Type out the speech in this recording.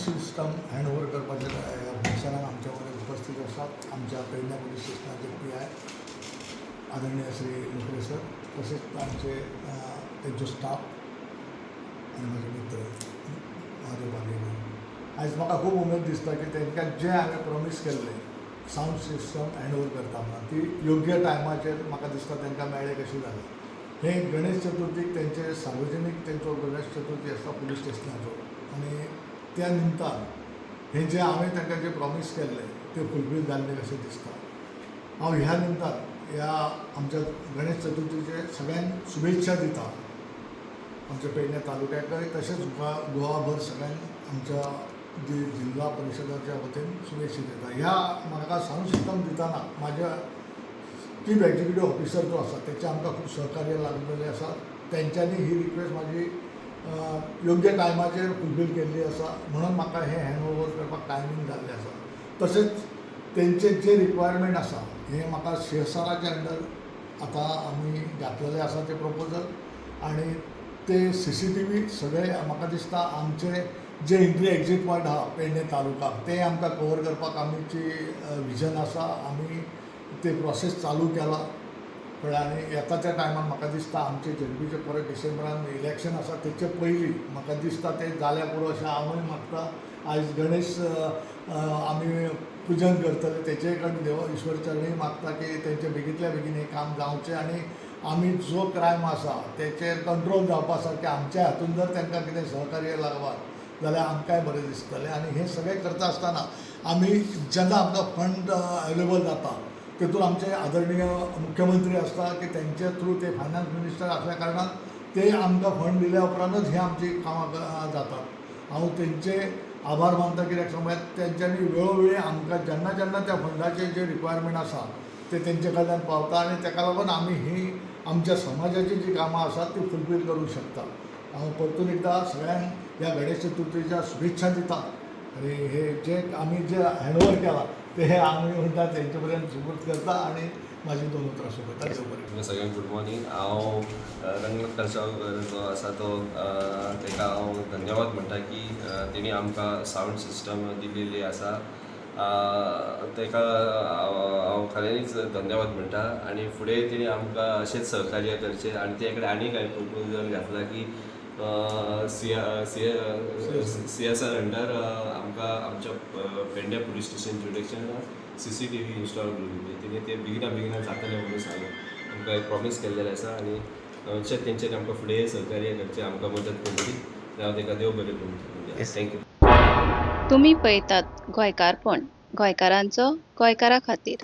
System hand over करपाच्या ह्या फंक्शनाक आमच्या वटेन उपस्थित आसात आमच्या पेडण्या पोलीस स्टेशनाचे पीआय आदरणीय श्री लोकरे सर, तसेच आमचे तेंचो स्टाफ आनी म्हजे मित्र महादेव पालयेकर. आयज म्हाका खूब उमेद दिसता की तांकां जें हांवें प्रॉमीस केल्लें, सावंड सिस्टम हँड ओव्हर करता म्हणून, ती योग्य टायमाचेर म्हाका दिसता तांकां मेळ्ळें कशें जालें. हे गणेश चतुर्थीक तेंचे सार्वजनीक तेंचो गणेश चतुर्थी आसता पुलीस स्टेशनाचो आनी त्या निमतान हें जें हांवें तांकां जें प्रॉमीस केल्लें तें फुलफील जाल्लें कशें दिसता. हांव ह्या निमतान ह्या आमच्या गणेश चतुर्थीचे सगळ्यांक शुभेच्छा दिता, आमच्या पेडणे तालुक्याकय तशेंच गोवा गोवाभर सगळ्यांक आमच्या जिल्हा परिशदाच्या वतीन शुभेच्छा दिता. ह्या म्हाका सावंड सिस्टम दितना म्हाज्या चीफ एक्झिक्युटीव ऑफिसर जो आसा तेचें आमकां खूब सहकार्य लागलेलें आसा. तेंच्यांनी ही रिक्वेस्ट म्हाजी योग्य टायमाचेर फुलफील केल्ली आसा, म्हणून म्हाका हें हँड ओवर करपाक टायमींग जाल्लें आसा. तशेंच तेंचे जे रिक्वायरमेंट आसा हें म्हाका सीएसआराच्या अंडर आतां आमी घातलेलें आसा तें प्रपोजल आनी ते सीसीटीव्ही सगळे म्हाका दिसता आमचे जे एंट्री एक्झीट पॉयंट आहा पेडणे तालुकाक ते आमकां कवर करपाक आमची विजन आसा. आमी ते प्रोसेस चालू केला, कळ्ळें? आनी येता त्या टायमार म्हाका दिसता आमचे झेडपीचे परत डिसेंबरान इलेक्शन आसा, तेचे पयलीं म्हाका दिसता ते जाल्यार पुरो अशें हांवूय मागता. आयज गणेश आमी पुजन करतले, तेचे कडेन देव ईश्वर चरणी मागता की तेंचे बेगींतल्या बेगीन हें काम जावचें आनी आमी जो क्रायम आसा तेचेर कंट्रोल जावपा सारकें आमच्या हातून जर तांकां कितें सहकार्य लागपाक जाल्यार आमकांय बरें दिसतलें. आनी हें सगळें करता आसतना आमी जेन्ना आमकां फंड अवेलेबल जाता, तेतून आमचे आदरणीय मुख्यमंत्री आसता की तेंचे थ्रू ते फायनान्स मिनिस्टर आसल्या कारणान ते आमकां फंड दिल्या उपरांतच हे आमची कामां जातात. हांव तेंचे आभार मानता, कित्याक सांग, तेंच्यांनी वेळोवेळी आमकां जेन्ना जेन्ना त्या फंडाचे जे रिक्वायरमेंट आसा ते तेंचे कडल्यान पावता आनी तेका लागून आमी ही आमच्या समाजाची जी कामां आसात ती फुलफील करूंक शकता. हांव परतून एकदां सगळ्यांक ह्या गणेश चतुर्थीच्या शुभेच्छा दिता आनी हे जे आमी जे हँडओवर केला ते हे आमी म्हणटा तेंचे पर्यंत सुपूर्द करता आनी म्हाजी दोन उतरां सोंपयता. देव बरें. तुमकां सगळ्यांक गुड मॉर्निंग. हांव रंगनाथ कलसांवकर जो आसा तो ताका हांव धन्यवाद म्हणटा की तेणी आमकां सावंड सिस्टम दिलेली आसा. ताका हांव खऱ्यांनीच धन्यवाद म्हणटा आनी फुडें तेणी आमकां अशेंच सहकार्य करचें. आनी ते कडेन आनीक हांवें प्रपोजल घातला की सीएसआर अंडर आमकां आमच्या पेडणे पुलीस स्टेशन जुरिस्डिक्शनान सीसीटीव्ही इन्स्टॉल करून दिवचे. तेणी ते बेगिना बेगिना जातलें म्हणून सांगलें, आमकां एक प्रॉमीस केल्लेलें आसा. आनी अशेंच तेंच्यांनी आमकां फुडें सहकार्य करचें, आमकां मदत करची. हांव ताका देव बरें करूं. Thank you. तुमी पळयतात गोंयकारपण, गोंयकारांचो गोंयकारा खातीर.